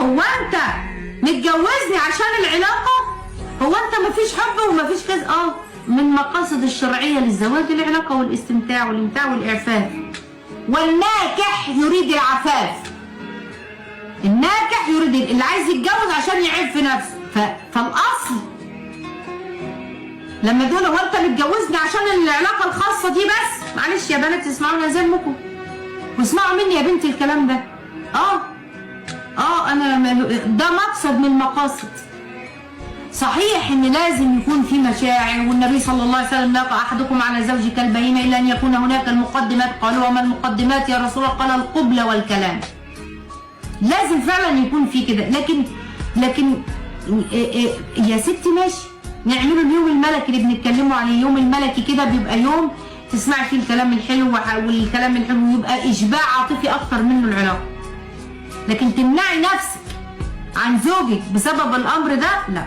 هو انت متجوزني عشان العلاقة؟ هو انت مفيش حب ومفيش كذا؟ من مقاصد الشرعية للزواج العلاقة والاستمتاع والامتاع والإعفاف. والناكح يريد العفاف، الناكح يريد، اللي عايز يتجوز عشان يعف نفسه. فالأصل لما تقول هو انت متجوزني عشان العلاقة الخاصة دي بس، معلش يا بنات اسمعونا زي امكم واسمعوا مني يا بنتي الكلام ده. انا ده مقصد من المقاصد. صحيح ان لازم يكون في مشاعر، والنبي صلى الله عليه وسلم لا احدكم على زوجك كالبهيمه الا ان يكون هناك المقدمات. قالوا وما المقدمات يا رسول الله؟ قال القبلة والكلام. لازم فعلا يكون في كده، لكن يا ستي ماشي، نعمله اليوم الملكي اللي بنتكلموا عليه. يوم الملكي كده بيبقى يوم تسمعي فيه الكلام الحلو، والكلام الحلو يبقى اشباع عاطفي اكتر منه العلاقة. لكن تمنعي نفسك عن زوجك بسبب الامر ده، لا.